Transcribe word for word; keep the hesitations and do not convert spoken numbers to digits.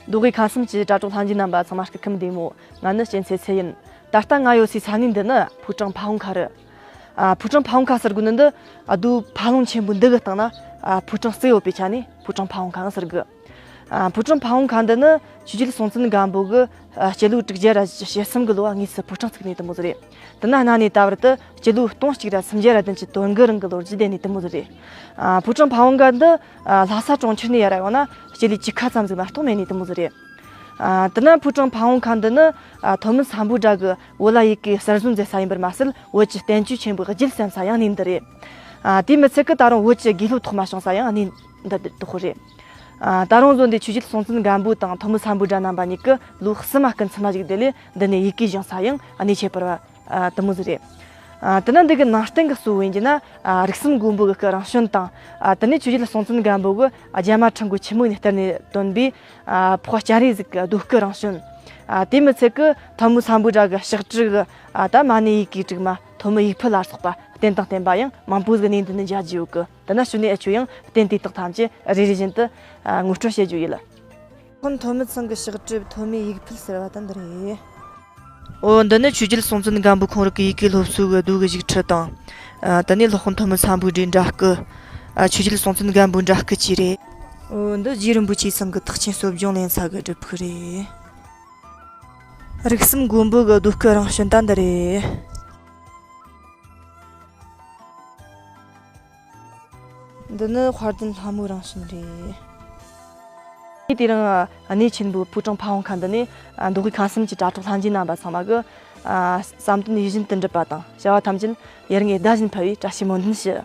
མདོ་དབུས་ཁམས་གསུམ་གྱི་དྲ་གྲོགས་ལྷན་རྒྱས་རྣམ་པ་ཚང་མ་སྐུ་ཁམས་བདེ་མོ། ང་ནི་གཅན་ཚེ་ཚེ་ཡིན། ད་ལྟ་ང་ཡོད་སའི་ས་གནས་འདི་ནི་ཕོ་བྲང་ཕ་བོང་ཁ་རེད། ཨ། ཕོ་བྲང་ཕ་བོང་ཁ་ཟེར་དགོས་ནི་འདི་ཨ་རྡོའི་ཕ་ལུང་ཆེན་པོ་འདི་གི་སྟེང་ན། ཨ། ཕོ་བྲང་བརྩིགས་ཡོད་པའི་ཆ་ནས་ཕོ་བྲང་ཕ་བོང་ཁ་ཟེར་གི། ཨ། ཕོ་བྲང་ཕ་བོང་ཁ་འདི་ནི་ཆོས་རྒྱལ་སྲོང་བཙན་སྒམ་པོ་གི། ཨ། སྤྱི་ལོ་དྲུག་བརྒྱ་ར་ཞེ་གསུམ་གི་ལོ་དངོས་སུ་ཕོ་བྲང་བརྩིགས་ནས་དེ་མོ་ཟིག་རེད། དེ་ན་གནའ་ནས་ད་བར་དུ་སྤྱི་ལོ་སྟོང་གཅིག་ར་སུམ་བརྒྱ་ར་བདུན་ཅུ་དོན་དགུ་རིང་གི་ལོ་རྒྱུས་ལྡན་ནི་དེ་མོ་ཟིག་རེད། ཨ། ཕོ་བྲང་ཕ་བོང་ཁ་འདི། ཨ། ལྷ་ས་གྲོང་ཁྱེར་ནས་ཡར་ཡོང་ན་སྤྱི་ལེ་བཅུ་ཁ་ཙམ་ཟིག་མ་གཏོགས་མེད་ནི་དེ་མོ་ཟིག་རེད། ཨ། དེ་ན་ཕོ་བྲང་ཕ་བོང་ཁ་འདི་ནི། ཨ། ཐོན་མི་སམ་བྷོ་ཊ་གིས་བོད་ལ་ཡི་གེ་གསར་བཟོ་མཛད་ས་ཡིན་པར་མ་ཟད། བོད་ཀྱི་བསྟན་བཅོས་ཆེན་པོའི་རྒྱུད་བསམ་ས་ཡང་གནས་འདི་རེད། ཨ། དེ་མི་ཚད་ཀི་ད་རུང་བོད་ཀྱི་དགེ་སློབ་ཐོག་མ་བྱུང་ས་ཡང་གནས་འདི་དེ་ཁོ་རེད། ཨ། ད་རུང་བཟོ་འདི་ཆོས་རྒྱལ་སྲོང་བཙན་སྒམ་པོ་དང་ཐོན་མི་སམ་བྷོ་ཊ་རྣམ་པ་གཉིས་ཀྱིས་ལོ་གསུམ་མ་སྐུ་མཚམས་མ་བཞུགས། དེ་ལས་འདི་ནས་ཡི་གེ་སྦྱངས་ས་ཡང་གནས་ཁྱད་པར་བ། ཨ། དེ་མོ་ཟིག་རེད། ཨ། དེ་ན་འདི་གི་ནང་རྟེན་གི་གཙོ་བོ་ཡིན་རྒྱུ་ན། ཨ། རིགས་གསུམ་མགོན་པོ་གི་སྐུ་རང་བྱོན་དང་། ཨ། དེ་ནས་ཆོས་རྒྱལ་སྲོང་བཙན་སྒམ་པོ་གིས་རྒྱ་མ་ཁྲི་མགོ་ཆི་མོ་ནས་སྟེར་ནས་བཏོན་པའི། ཨ། ཕོ་སྐྱ་རེངས་ཟིག་གི་རྡོ་སྐུ་རང་བྱོན། ཨ། དེ་མི་ཚད་ཀི་ཐོན་མི་སམ་བྷོ་ཊ་གི་ཕྱག་བྲིས་གི། ཨ། ད་མ་ཎི་ཡི་གེ་དྲུག་མ་ཐོན་མི་ཡིག་ཕུལ་ལ་སོགས་པ་རྟེན་དང་བརྟེན་པ་ཡང་མང་པོ་ཟིག་གནས་འདི་ནས་མཇལ་རྒྱུ་ཡོད་གི། དེ་ན་ཕྱི་ནས་འུ་ཆོས་ཡང་རྟེན་དེ་དག་ཐམས་ཅད་རེ་རེ་བཞིན་དུ། ཨ། ངོ་སྤྲོད་བྱེད་རྒྱུ་ཡིན། ཁོང་ཐོན་མི་ཚང་གི་ཕྱག་བྲིས་ཐོན་མི་ཡིག་ཕུལ་ཟེར་བ་ད་འདི་རེད། འོ། འདི་ནི་ཆོས་རྒྱལ་སྲོང་བཙན་སྒམ་པོ་ཁོང་རང་གི་ཡི་གེ་སློབ་གསོ་གི་རྡོ་གི་བཞུགས་ཁྲི་དང་། ཨ། དེ་ནས་སློབ་དཔོན་ཐོན་མི་སམ་བྷོ་ཊའི་འདྲ་སྐུ། ཨ། ཆོས་རྒྱལ་སྲོང་བཙན་སྒམ་པོའི་འདྲ་སྐུ་བཅས་རེད། འོ། འདི་རྗེ་རིན་པོ་ཆེའི་ཚང་གི་ཐེག་ཆེན་གསོ་སྦྱོང་ལེན་ས་གི་སྒྲུབ་ཕུག་རེད། རིགས་གསུམ་མགོན་པོ་གི་རྡོ་སྐུ་རང་བྱོན་ད་འདི་རེད། འདི་ནི་དཔལ་ལྡན་ལྷ་མོའི་རང་བྱོན་རེད། དེ་རིང་གནས་ཆེན་པོའི་ཕོ་བྲང་ཕ་བོང་ཁ་འདི་ནས། ཨ། མདོ་དབུས་ཁམས་གསུམ་གྱི་དྲ་གྲོགས་ལྷན་རྒྱས་རྣམ་པ་ཚང་མ་གིས། ཨ། བསམ་དོན་ཡིད་བཞིན་དུ་འགྲུབ་པ་དང་བྱ་བ་ཐམས་ཅད་ཡར་ངོའི་ཟླ་བཞིན་ཕུལ་བའི་བཀྲ་ཤིས་སྨོན་འདུན་ཞུ།